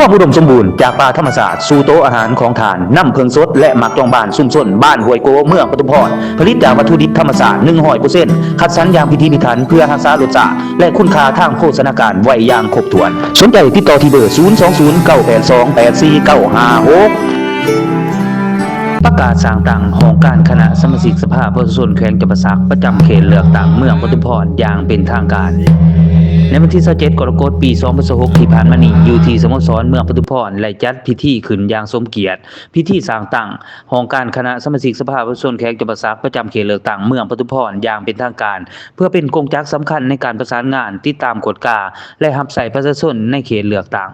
ຄວາມອຸດົມສົມບູນຈາກປ່າທຳມະຊາດສູ່ໂຕະອາຫານຂອງທ່ານ, ນ້ຳເຜິ້ງສົດ ແລະ ໝາກຈອງບານຊຸມຊົນບ້ານຫ້ວຍໂກ ເມືອງປະທຸມພອນ, ຜະລິດຈາກວັດຖຸດິບທຳມະຊາດ ໜຶ່ງຮ້ອຍເປີເຊັນ ຄັດສັນຢ່າງພິຖີພິຖັນ ເພື່ອຮັກສາລົດຊາດ ແລະ ຄຸນຄ່າທາງໂພຊະນາການໄວ້ຢ່າງຄົບຖ້ວນ. ສົນໃຈຕິດຕໍ່ທີ່ເບີ ສູນສອງສູນ ເກົ້າແປດສອງ ແປດສີ່ເກົ້າຫ້າຫົກ. ປະກາດສ້າງຕັ້ງຫ້ອງການຄະນະສະມາຊິກສະພາປະຊາຊົນແຂວງຈຳປາສັກ ປະຈຳເຂດເລືອກຕັ້ງເມືອງປະທຸມພອນຢ່າງເປັນທາງການ. ໃນວັນທີຊາວເຈັດ ກໍລະກົດ ປີສອງພັນຊາວຫົກ ທີ່ຜ່ານມານີ້, ຢູ່ທີ່ສະໂມສອນເມືອງປະທຸມພອນ ໄດ້ຈັດພິທີຂຶ້ນຢ່າງສົມກຽດ, ພິທີສ້າງຕັ້ງຫ້ອງການຄະນະສະມາຊິກສະພາປະຊາຊົນແຂວງຈຳປາສັກ ປະຈຳເຂດເລືອກຕັ້ງເມືອງປະທຸມພອນຢ່າງເປັນທາງການ, ເພື່ອເປັນກົງຈັກສຳຄັນໃນການປະສານງານ, ຕິດຕາມກວດກາ ແລະ ຮັບໃຊ້ປະຊາຊົນໃນເຂດເລືອກຕັ້ງ.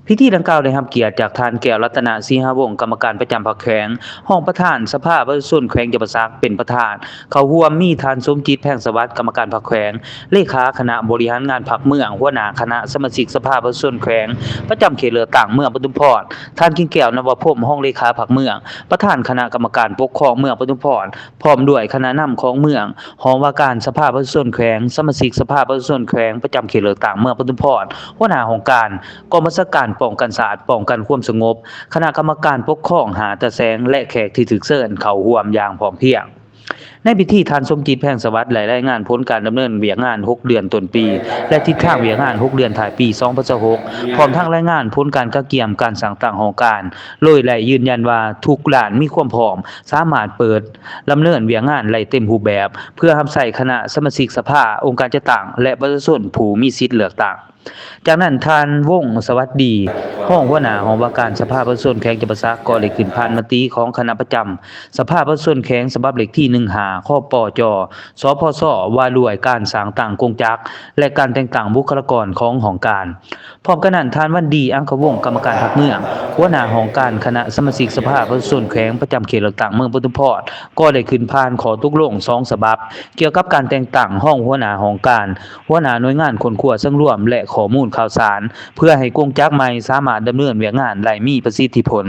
ພິທີດັ່ງກ່າວໄດ້ຮັບກຽດຈາກທ່ານ ແກ້ວລັດຕະນະ ສີຫາວົງ ກຳມະການປະຈຳພັກແຂວງ, ຮອງປະທານສະພາປະຊາຊົນແຂວງຈຳປາສັກເປັນປະທານ, ເຂົ້າຮ່ວມມີທ່ານ ສົມຈິດ ແພງສະຫວັດ ກຳມະການພັກແຂວງ, ເລຂາຄະນະບໍລິຫານງານພັກເມືອງ, ຫົວໜ້າຄະນະສະມາຊິກສະພາປະຊາຊົນແຂວງປະຈຳເຂດເລືອກຕັ້ງເມືອງປະທຸມພອນ, ທ່ານ ກິ່ງແກ້ວ ນະວະພົມ ຮອງເລຂາພັກເມືອງ, ປະທານຄະນະກຳມະການປົກຄອງເມືອງປະທຸມພອນ, ພ້ອມດ້ວຍຄະນະນຳຂອງເມືອງ, ຫ້ອງວ່າການສະພາປະຊາຊົນແຂວງ, ສະມາຊິກສະພາປະຊາຊົນແຂວງປະຈຳເຂດເລືອກຕັ້ງເມືອງປະທຸມພອນ, ຫົວໜ້າຫ້ອງການ ກອງບັນຊາການປ້ອງກັນຊາດ, ປ້ອງກັນຄວາມສະຫງົບ, ຄະນະກຳມະການປົກຄອງຫ້າຕາແສງ ແລະ ແຂກທີ່ຖືກເຊີນເຂົ້າຮ່ວມຢ່າງພ້ອມພຽງ. ໃນພິທີ, ທ່ານ ສົມຈິດ ແພງສະຫວັດ ໄດ້ລາຍງານຜົນການດຳເນີນວຽກງານຫົກເດືອນຕົ້ນປີ ແລະ ທິດທາງວຽກງານຫົກເດືອນທ້າຍປີສອງພັນຊາວຫົກ ພ້ອມທັງລາຍງານຜົນການກະກຽມການສ້າງຕັ້ງຫ້ອງການ, ໂດຍໄດ້ຢືນຢັນວ່າທຸກດ້ານມີຄວາມພ້ອມ, ສາມາດເປີດດຳເນີນວຽກງານໄດ້ເຕັມຮູບແບບ ເພື່ອຮັບໃຊ້ຄະນະສະມາຊິກສະພາ, ອົງການຈັດຕັ້ງ ແລະ ປະຊາຊົນຜູ້ມີສິດເລືອກຕັ້ງ. ຈາກນັ້ນ, ທ່ານ ວົງສະຫວັດດີ ຮອງຫົວໜ້າຫ້ອງວ່າການສະພາປະຊາຊົນແຂວງຈຳປາສັກ ກໍໄດ້ຂຶ້ນຜ່ານມະຕິຂອງຄະນະປະຈຳສະພາປະຊາຊົນແຂວງ ສະບັບເລກທີໜຶ່ງຫ້າ ຄປຈ ສພຊ ວ່າດ້ວຍການສ້າງຕັ້ງກົງຈັກ ແລະ ການແຕ່ງຕັ້ງບຸກຄະລາກອນຂອງຫ້ອງການ. ພ້ອມກັນນັ້ນ, ທ່ານ ວັນດີ ອັງຄະວົງ ກຳມະການພັກເມືອງ, ຫົວໜ້າຫ້ອງການຄະນະສະມາຊິກສະພາປະຊາຊົນແຂວງປະຈຳເຂດເລືອກຕັ້ງເມືອງປະທຸມພອນ ກໍໄດ້ຂຶ້ນຜ່ານຂໍ້ຕົກລົງສອງສະບັບ ກ່ຽວກັບການແຕ່ງຕັ້ງຮອງຫົວໜ້າຫ້ອງການ, ຫົວໜ້າໜ່ວຍງານຄົ້ນຄວ້າສັງລວມ ແລະ ຂໍ້ມູນຂ່າວສານ ເພື່ອໃຫ້ກົງຈັກໃໝ່ສາມາດດຳເນີນວຽກງານໄດ້ມີປະສິດທິຜົນ.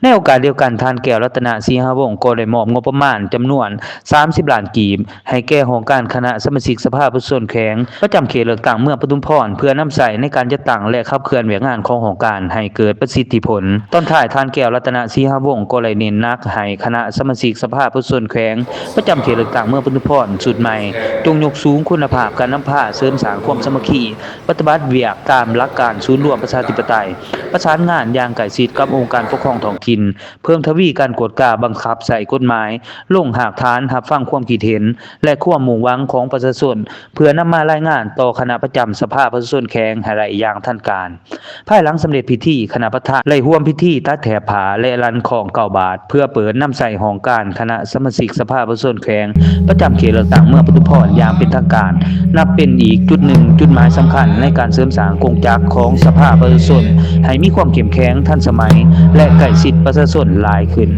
ໃນໂອກາດດຽວກັນ, ທ່ານ ແກ້ວລັດຕະນະ ສີຫາວົງ ກໍໄດ້ມອບງົບປະມານຈຳນວນສາມສິບລ້ານກີບ ໃຫ້ແກ່ຫ້ອງການຄະນະສະມາຊິກສະພາປະຊາຊົນແຂວງ ປະຈຳເຂດເລືອກຕັ້ງເມືອງປະທຸມພອນ ເພື່ອນຳໃຊ້ໃນການຈັດຕັ້ງ ແລະ ຂັບເຄື່ອນວຽກງານຂອງຫ້ອງການໃຫ້ເກີດປະສິດທິຜົນ. ຕອນທ້າຍ, ທ່ານ ແກ້ວລັດຕະນະ ສີຫາວົງ ກໍໄດ້ເນັ້ນໜັກໃຫ້ຄະນະສະມາຊິກສະພາປະຊາຊົນແຂວງ ປະຈຳເຂດເລືອກຕັ້ງເມືອງປະທຸມພອນຊຸດໃໝ່ ຈົ່ງຍົກສູງຄຸນນະພາບການນຳພາ, ເສີມສ້າງຄວາມສາມັກຄີ, ປະຕິບັດວຽກຕາມຫຼັກການສູນລວມປະຊາທິປະໄຕ, ປະສານງານຢ່າງໃກ້ຊິດກັບອົງການປົກຄອງທ້ອງຖິ່ນ, ເພີ່ມທະວີການກວດກາບັງຄັບໃຊ້ກົດໝາຍ, ລົງຮາກຖານຮັບຟັງຄວາມຄິດເຫັນ ແລະ ຄວາມມຸ່ງຫວັງຂອງປະຊາຊົນ ເພື່ອນຳມາລາຍງານຕໍ່ຄະນະປະຈຳສະພາປະຊາຊົນແຂວງໃຫ້ໄດ້ຢ່າງທັນການ. ພາຍຫຼັງສຳເລັດພິທີ, ຄະນະປະທານໄດ້ຮ່ວມພິທີຕັດແຖບຜ້າ ແລະ ລັ່ນຄ້ອງເກົ້າບາດ ເພື່ອເປີດນຳໃຊ້ຫ້ອງການຄະນະສະມາຊິກສະພາປະຊາຊົນແຂວງ ປະຈຳເຂດເລືອກຕັ້ງເມືອງປະທຸມພອນຢ່າງເປັນທາງການ, ນັບເປັນອີກຈຸດໜຶ່ງຈຸດໝາຍສຳຄັນໃນການເສີມສ້າງກົງຈັກຂອງສະພາປະຊາຊົນໃຫ້ມີຄວາມເຂັ້ມແຂງ, ທັນສະໄໝ ແລະ ໃກ້ຊິດປະຊາຊົນຫຼາຍຂຶ້ນ.